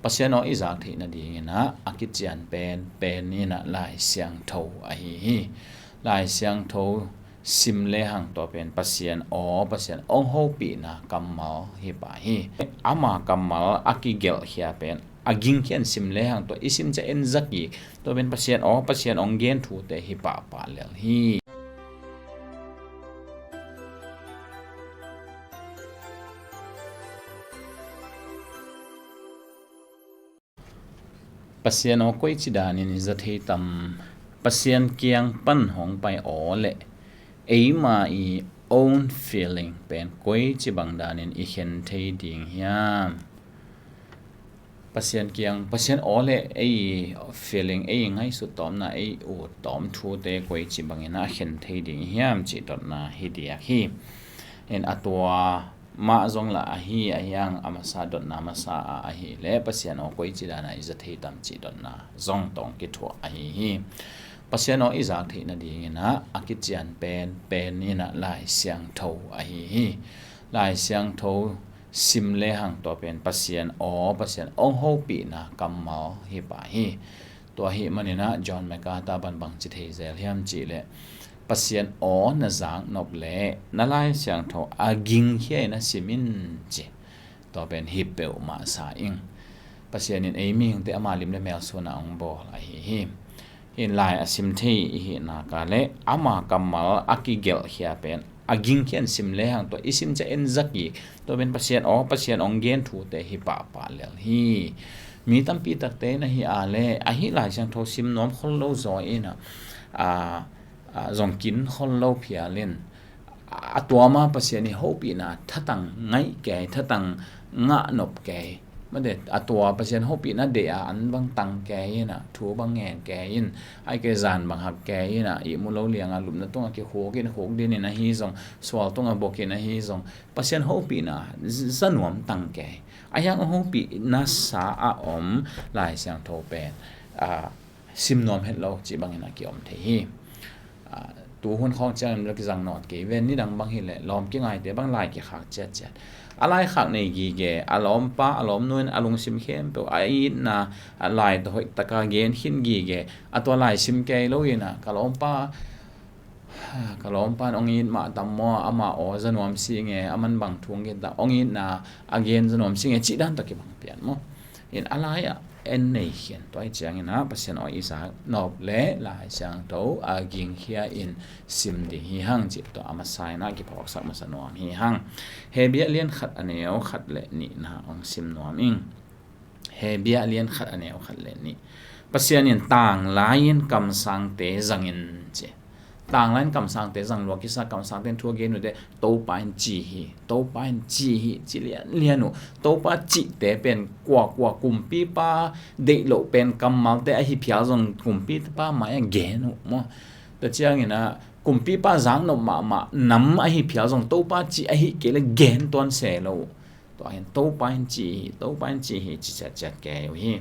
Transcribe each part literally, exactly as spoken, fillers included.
Pasian aw i zak theih nadingin ah a kician penpen in ah Lai Siangtho ahi hi. Lai Siangtho sim lehang tua pen Pasian aw, Pasian hong hopihna kammal hi pah hi. Ama kammal a kigelhkhia pen a gingkhia in sim lehang tua i sim ciang en zakik tua pen Pasian aw, Pasian hong gen thute hi pahpah lel hi. Pasian aw koici danin i za thei tam? Pasian kiang pan hong pai aw leh eima i own feeling pen koici bang danin i khen thei ding hiam? Pasian kiang, Pasian aw leh ei feeling, ei ngaihsut tawmna, ei ut tawm thute koici bangin a khen thei ding hiam cih dotna hi diak hi. In a tua mah zong lah ahi, ahi ang a masa dotna masa a ahi leh Pasian aw koici dana i za thei tam cih dotna zong tawng kithuah ahi hi. Pasian aw i zak theih nadingin ah a kician penpen in ah Lai Siangtho ahi hi. Lai Siangtho sim lehang tua pen Pasian aw, Pasian hong hopihna kammal hi pah hi. Tua hi manin ah John MacArthur ban bangci thei zel hiam cih leh Pasian aw na zak nop leh na Lai Siangtho a gingkhia in a sim in ci. Tua pen hi peuhmah sa ing. Pasian in ei mihingte ama lim le mel suan a hong bawl ahi hi. In lai a sim thei i hih nak leh ama kammal a kigelhkhia pen a gingkhia in sim lehang tua i sim ciang en zakik tua pen Pasian aw, Pasian hong gen thute hi pahpah lel hi. Mi tampi takte na hi a leh ahi Lai Siangtho sim nuam khol lo zaw in ah, a, a, zong kin khol lo phial in a tuama Pasian i hopihna thatang ngaih kei, thatang ngah nop kei. Mate, a tua Pasian hopihna deih a an bang tang kei in ah, thu bang ngen kei in, ai kei zan bang hak kei in ah, ihmu lo liang a lupna tungah kikhuk in khuk din in ahi zong, sual tungah bok in ahi zong, Pasian hopihna z-, za nuam tang kei. A hiang hopihna sa a om Lai Siangtho pen, a, sim nuam het lo cih bangin a kiom thei hi. A, tu hun khawng ciangin la kizang nawn kei ven, nidang bang hi leh lawm kingaite bang lai kikhak ciatciat. A lai khak nei gige, a lawmpa, a lawmnu in a lungsim khempeuh, a itna, a lai tawh hoih taka gen khin gige, a tua lai sim kei lo in ah, ka lawmpa, ka lawmpa in hong it mah tam maw, ama aw za nuam si nge, a man bang thung kei ta, hong itna a gen za nuam si nge, cih dan tawh kibang pian maw. In a lai ah en nei khin, tua hi ciangin ah Pasian aw i zak nop leh Lai Siangtho a gingkhia in sim ding hi hang cih tua a masa in ah kiphawksak masa nuam hi hang. Hebru lian khat a neu khat le nihna hong sim nuam ing. Hebru lian khat a neu khat le nih. Pasian in tanglai in kamsangte zangin ci. Tanglai in kamsangte zang lua kisa, kamsangte in thu a gen uh teh Topa in ci hi, Topa in ci hi, ci lianlian uh. Topa cihte pen kuakua kumpipa deih loh pen kammalte ahi phial zong kumpipa mai a gen uh maw. Tua ciangin ah kumpipa zaknop mahmah nam ahi phial zong Topa cih ahi kei leh gen tuan se lo uh. Tua hin Topa in ci hi, Topa in ci hi, ci ciatciat kei uh hi.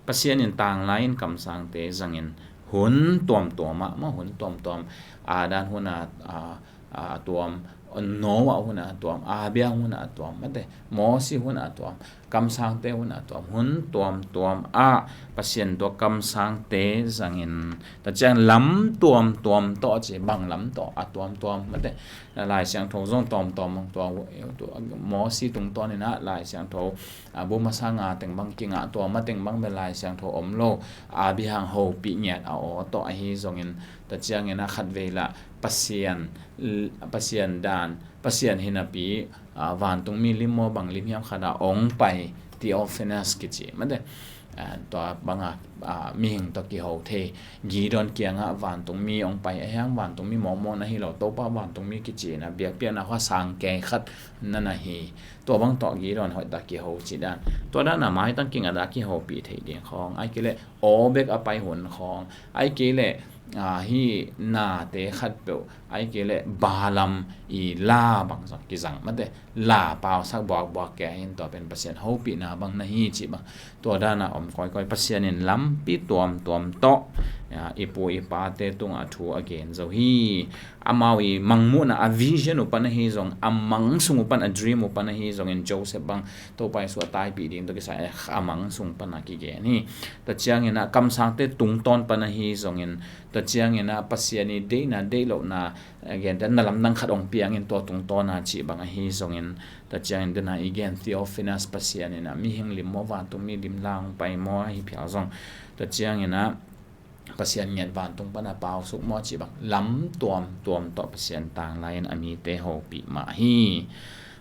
Pasian in tanglai in kamsangte zangin hun tuamtuam ah, maw, hun tuamtuam, Adam hun a, a, a tuam, Noah hun a tuam, Abraham hun a tuam, mate, Mosi hun a tuam, kamsangte hun a tuam, hun tuamtuam ah Pasian tua kamsangte zangin, tua ciang lam tuamtuam tawh ci, bang lam tawh, a tuamtuam, mate, Lai Siangtho zong tawmtawm hong tuam, Mosi tungtawn in ah Lai Siangtho, a, bu masa nga teng bang kingah, tua mateng bang bel Lai Siangtho om lo, a, Abraham hopih ngiat a aw tawh ahi zongin, tua ciangin ah khatvei lah Pasian, Pasian dan, Pasian hi napi, a, vantungmi lim maw bang lim hiam khat ah hong pai, theophanies kici, mate. A, tua banga, a, mihing tawh kiho thei. Gideon kiangah vantungmi hong pai, a hiang vantungmi mawkmawk na hi lo, Topa vantungmi kici in ah biakpiakna khua sang kei khat na na hi. Tua bang tawh Gideon hoih tak kiho cih dan. Tua dan a maitang kinga dah kihopih thei ding khawng, ai kei leh aw bek a pai hun khawng, ai kei leh, a, hih nate khatpeuh, ai kei leh Balaam i la bang zong kizang, mate, la pausak buakbuak kei in, tua pen Pasian hopihna bang na hi cih bang. Tua dan a om kawikawi, Pasian in lampi tuamtuam tawh Ya, i pu i pate tungah thu a gen zo hi. Amau i mangmuhna, a vision uh pan ahi zong, a mang sung uh pan, a dream uh pan ahi zongin Joseph bang Topa Jesu a taipih ding tawh kisai a mang sung pan a kigen hi. Tua ciangin ah kamsangte tungtawn pan ahi zongin, tua ciangin ah Pasian i deihna deihlohna, a gente na lamdang khat hong piangin tua tungtawn a cih bang ahi zongin, tua ciangin dena i gen Theophilus Pasian in ah mihing lim maw, vantungmi lim la hong pai maw ahi phial zong, tua ciangin ah Pasian ngiat vantung pan a pausuk maw cih bang lam tuamtuam tawh Pasian tanglai in a mite hopih mah hi.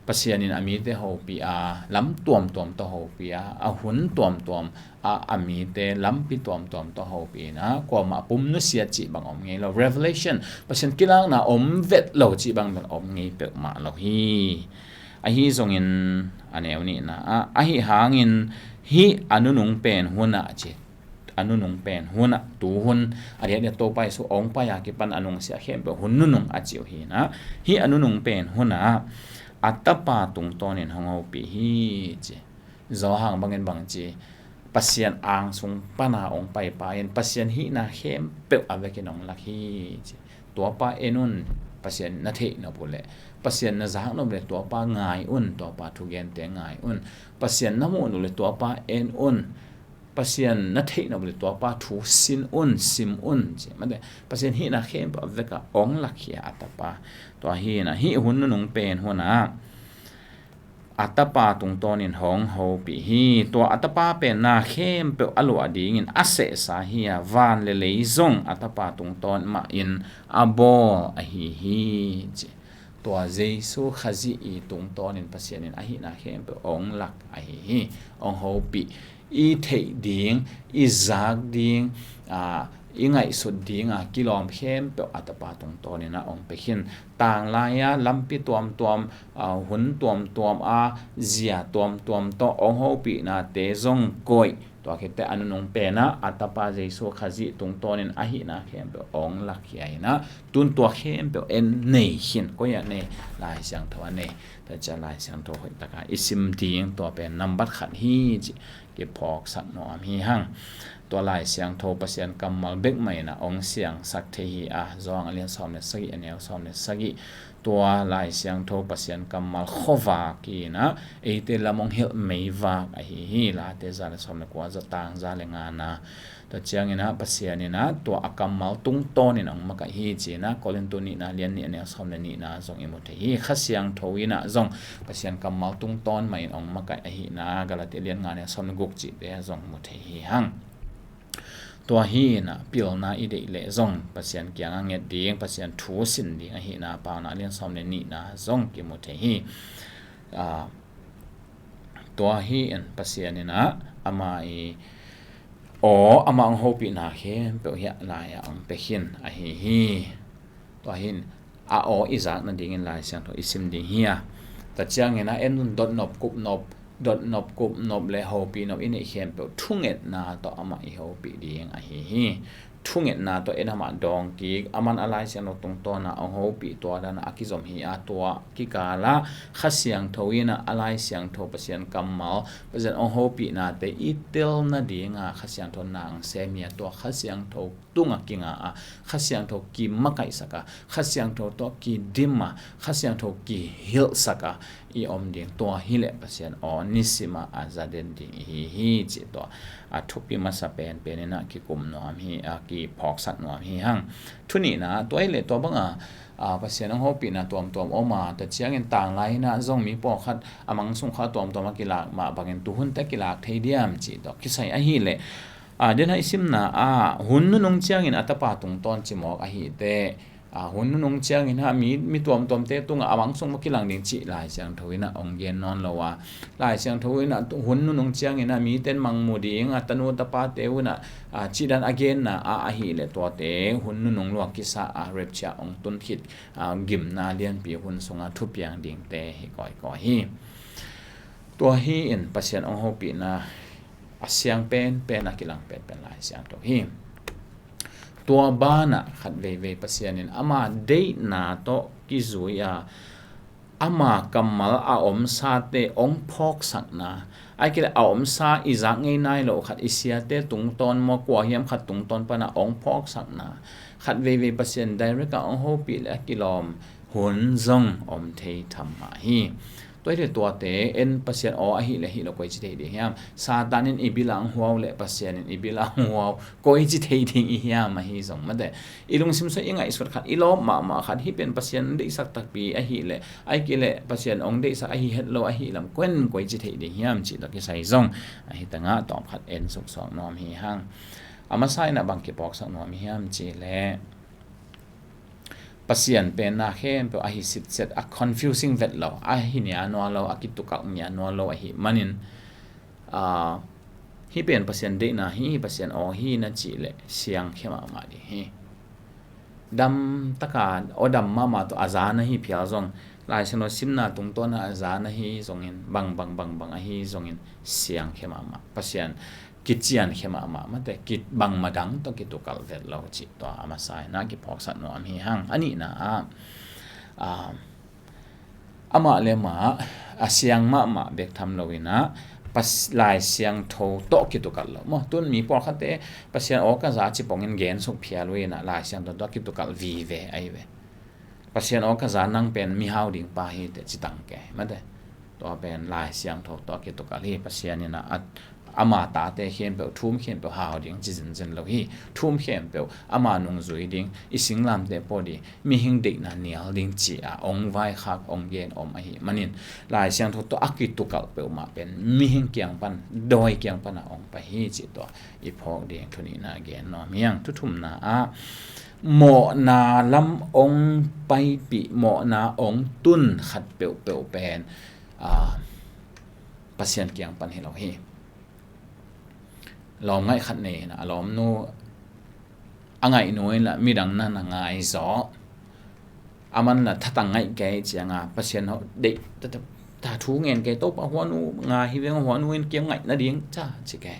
Pasian in a mite hopih a, lam tuamtuam tawh hopih a, a hun tuamtuam a, a mite lampi tuamtuam tawh hopih in ah kuamah pum nusiat cih bang om ngei lo. Revelation, Pasian kilakna om vet lo cih bang bel om ngei peuhmah lo hi. Ahi zongin a neu nihna ah, ahi hangin hih a nunung pen hunah ci, a nunung pen hunah, tu hun, a diakdiak Topa Jesu hong pai a kipan a nungsiah khempeuh hun nunung a ci uh hi in ah, hih a nunung pen hunah a Tapa tungtawnin hong hopih hi ci. Johan bangin bang ci, Pasian ang sung pana hong paipa in Pasian hihna khempeuh a vekin hong lak hi ci. Tuapa en un, Pasian na theih nop uh leh, Pasian na zak nop leh tuapa ngai un, tuapa thugente ngai un. Pasian na muh nop leh tuapa en un, Pasian na theih nop leh tuapa thu sin un, sim un ci. Mate, Pasian hihna khempeuh a vekah hong lakkhia a Tapa. Tua hi in ah hih hun nunung pen hunah a Tapa tungtawnin hong hopih hi. Tua a Tapa pen na khempeuh a luah dingin a sehsa hi a, van le lei zong a Tapa tungtawn mahin a bawl ahi hi ci. Tua Jesu Khazih i tungtawnin Pasian in a hihna khempeuh hong lak ahi hi. Hong hopih, i theih ding, i zak ding, a, i ngaihsut ding a kilawm khempeuh a Tapa tungtawnin ah hong pia khin. Tanglai a lampi tuamtuam, a, hun tuamtuam a, zia tuamtuam tawh hong hopihnate zong koih. Tua khitteh a nunung pen ah a Tapa Jesu Khazih tungtawnin a hihna khempeuh hong lakkhia in ah, tun tua khempeuh en nei khin. Koi ah nei? Lai Siangtho ah nei. Tua ciang Lai Siangtho hoih taka i sim ding, tua pen nambat khat hi ci, kiphawksak nuam hi hang. Tua Lai Siangtho Pasian kammal bek mah in ah hong siangsak thei hi a, Johan a lian sawm le sagih, a neu sawm le sagih. Tua Lai Siangtho Pasian kammal khuavak hi in ah, eite lam hong hilh meivak ahi hi. Late za le sawm le kua, za tang za le ngana. Tua ciangin ah Pasian in ah tua a kammal tungtawnin hong makaih hi ci in ah Korintu nihna lian nih, a neu sawm le nihna zong i mu thei hi. Kha Siangtho in ah zong Pasian kammal tungtawn mah in hong makaih ahihna Galati lian nga, a neu sawm le guk cihte zong mu thei hi hang. Tua hi in ah pilna i deih leh zong Pasian kiangah nget ding, Pasian thu sin ding ahihna Paunak lian sawm le nihna zong kimu thei hi. A, tua hi in Pasian in ah ama i aw, ama hong hopihna khempeuh hiah lai-ah hong pia khin ahi hi. Tua hi in a aw i zak nadingin Lai Siangtho i sim ding hi a. Tua ciangin ah en un, dotnop kupnop, dotnop kupnop le hopih nop i neih khempeuh thungetna tawh amah i hopih ding ahi hi. Thungetna tawh en amah dawng kik, aman a Lai Siangtho tungtawn ah hong hopih, tua dan ah a kizom hi a, tua kikal ah Kha Siangtho in ah a Lai Siangtho Pasian kammal, Pasian hong hopihnate i tel nading a Kha Siangtho na hong sem hi a, tua Kha Siangtho tungah kinga a, Kha Siangtho kimakaihsak a, Kha Siangtho tawh kidim a, Kha Siangtho kihilhsak a i om ding. Tua hi leh Pasian aw nisim ah a za den ding i hi hi cih tua a thupi masa penpen in ah kikum nuam hi a, kiphawksak nuam hi hang. Thu nihna, tua hi leh tua bang a, a, Pasian hong hopihna tuamtuam om a, tua ciangin tanglai in ah zong mi pawlkhat a mang sung kha tuamtuam a kilak mah bangin tuhunte kilak thei diam cih tawh kisai ahi leh, a, den ah i simna ah hun nunung ciangin a Tapa tungtawn ci mawk ahi teh, a, hun nunung ciangin ah mi, mi tuamtuamte tungah a mang sung mah kilang ding cih Lai Siangtho in ah hong gen nawn lo a. Lai Siangtho in ah hun nunung ciangin ah mite in mang mu ding, a tanu tapate un ah, a, cih dan a genna ah ahi leh tuate hun nunung luak kisa a, rapture hong tun khit, a, gimna lianpi hun sungah thupiang dingte hi kawikawi hi. Tua hi in Pasian hong hopihna a siang penpen, a kilang penpen Lai Siangtho hi. Tua banah khat veivei Pasian in ama deihna tawh kizui a, ama kammal a omsate hong phawksakna, ahih kei leh a omsa i zak ngei nai loh khat, i siate tungtawn maw, kua hiam khat tungtawn pana hong phawksakna, khat veivei Pasian direct a hong hopih leh a kilawm hun zong om thei tham mah hi. Tua hi leh tuate en Pasian aw ahih leh hih lo koi ci thei ding hiam? Satan in i bil ah hong huau leh Pasian in i bil ah hong huau koi ci thei ding i hiam ahi zong mate. I lungsim sung i ngaihsut khat, i lawp mahmah khat, hih pen Pasian deihsak takpi ahih leh, ahih kei leh Pasian hong deihsak ahi het lo ahih lam koi in koi ci thei ding hiam cih tawh kisai zong ahi tangah tawm khat en suksuak nuam hi hang. A masa in ah bang kiphawksak nuam hiam cih leh, Pasian penna khempeuh ahi sitset, a confusing vet lo, ahi nia nual lo, a kitukalh nia nual lo ahih manin, aa, hih pen Pasian deihna hi, Pasian aw hi na cih leh siangkhia mahmah ding hi. Dam taka aw dam mahmah tawh a za na hi phial zong, Lai Siangtho simna tungtawn a za na hi zongin, bang bang bang bang ahi zongin siangkhia mahmah. Pasian kiciankhia mahmah mate, ki bangmah dang tawh kitukalh vet lo cih tua a masa in ah kiphawksak nuam hi hang. A nihna ah, aa, amah le amah a siang mahmah bek tham lo in ah, Pas-, Lai Siangtho tawh kitukalh lo maw. Tun mi pawlkhatte Pasian aw ka za ci pongin gensuk phial uh in ah Lai Siangtho tawh kitukalh vive ahi ve. Pasian aw ka za, nang pen mihau ding pa hi teh ci tangke mate. Tua pen Lai Siangtho tawh kitukalh hi. Pasian in ah ama tate khempeuh, thu-um khempeuh hau ding ci zenzen lo hi. Thu-um khempeuh ama nungzui ding, i singlamteh pua ding, mihing deihna nial ding ci-a hong vaikhak, hong gen om ahih manin, Lai Siangtho tawh a kitukalh peuhmah pen mihing kiang pan, dawi kiang pan a hong pai hi cih tua i phawk ding thu nihna gen nuam hi hang. Thu thumna ah, mawhna lam hong paipih, mawhna hong tun khat peuhpeuh pen, aa, Pasian kiang pan hi lo hi. Lawm ngaih khat nei in ah, a lawmnu a ngaihnu in lah midang na na ngai zaw. A man lah thatang ngaih kei ciang a, Pasian hawh deih ta, ta, ta thu ngen kei, Topa, hua nu ngai hi veng, hua nu in kei hong ngaih nading ca ci kei.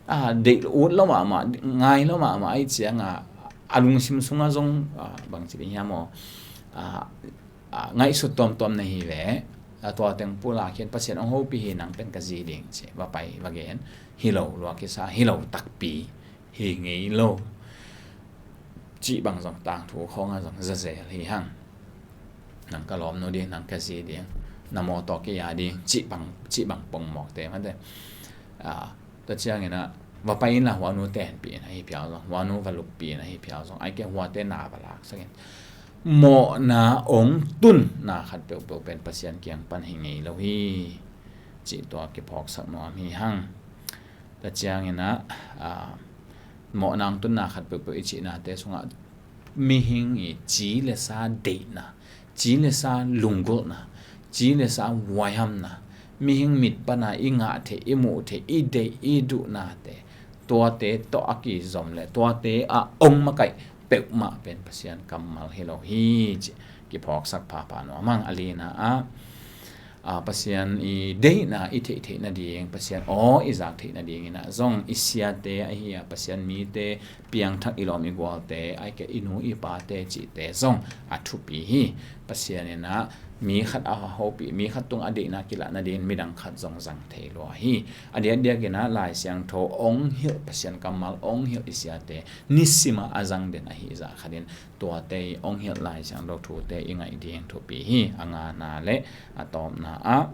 A, deih ut lo mahmah, ngai lo mahmah ahih ciang a, a lungsim sungah zong, a, bang ci ding hiam aw, a, a, ngaihsut tuamtuam na hi ve. A, tua teng pulak khin, Pasian hong hopih hi, nang pen ka zi ding ci, va pai va gen. Hi lo lua kisa, hi lo takpi, hi ngei lo cih bang zong tangthu khawngah zong za zel hi hang. Nang ka lawmnu ding, nang ka zi ding, na mawtaw kei a ding cih bang, cih bang pongmawkte mate. A, tua ciangin ah, va pai inla hua nu tenpih in ahi phial zong, hua nu va luppih in ahi phial zong, ahih kei huate na va laksak in. Mawhna hong tun na khat peuhpeuh pen Pasian kiang pan hi ngei lo hi cih tua kiphawksak nuam hi hang. Tua ciangin ah, a, mawhna hong tun na khat peuhpeuh i cihnate sungah mihing i ci le sa deihna, ci le sa lunggulhna, ci le sa huaihamna, mihing mit pana i ngah theih, i muh theih, i deih, i duhnate, tuate tawh a kizom le tuate ah hong makaih peuhmah pen Pasian kammal hi lo hi cih kiphawksak phapha nuam hang. A lina ah, a, Pasian i deihna i theih theih nading, Pasian aw i zak theih nadingin ah zong i siate ahi a, Pasian mite, piangthak i lawm i gualte, ahih kei leh i nu i pate cihte zong a thupi hi. Pasian in ah mi khat a hopih, mi khat tungah a deihna kilah nadingin midang khat zong zang thei lua hi. A diakdiakin ah Lai Siangtho hong hilh, Pasian kammal hong hilh i siate nisim ah a zang den ahih zah khatin, tuate i hong hilh Lai Siangtho thute i ngaih ding thupi hi. A ngana le a tawpna ah,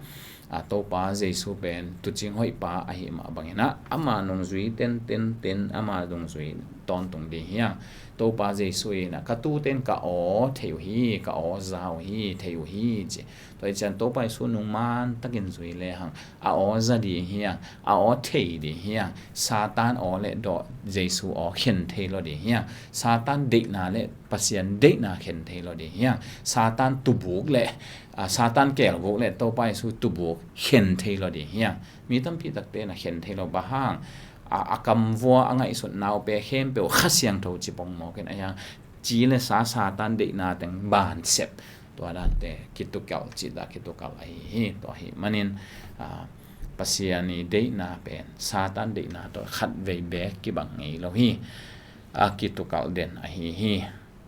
a, Topa Jesu pen tuucing hoih pa ahih mah bangin ah, ama nungzui ten, ten, ten, ama nungzui tawntung ding hi hang. Topa Jesu in ah, ka tuute in ka aw thei uh hi, ka aw za uh hi, thei uh hi ci. Tua hi ciang Topa Jesu nungman takin zui le hang, a aw za ding hi hang, a aw thei ding hi hang. Satan aw le dawh Jesu aw khen thei lo ding hi hang. Satan deihna le Pasian deihna khen thei lo ding hi hang. Satan tubuk le, a, Satan keelbuk le Topa Jesu tubuk khen thei lo ding hi hang. Mi tampi takte na khen thei lo, bang hang, a, a kamvua a ngaihsut naupe khempeuh Kha Siangtho ci pongmawk in, a hi hang, ci le sa, Satan deihna teng bansep, tua dante kitukalh cih dah kitukalh ahi hi. Tua ahih manin, a, Pasian i deihna pen Satan deihna tawh khatvei beek kibang ngei lo hi. A kitukalh den ahi hi.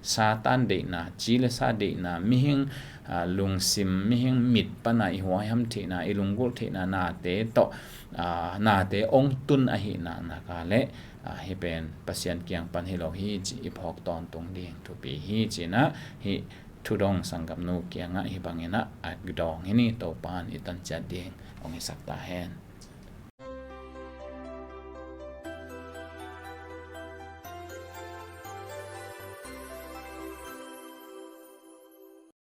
Satan deihna, ci le sa deihna, mihing, aa, lungsim, mihing mit pana i huaiham theihna, i lunggulh theihna, nate tawh, aa, nate ong tun ahih naknak a le, aa, hih pen Pasian kiang pan hi lo hi ci i phawk tawntung ding thupi hi cinah, hih thudong sanggamnu kiangah hih banginah a dawng hi ni. Topan i tanciat ding ong hisak ta hen.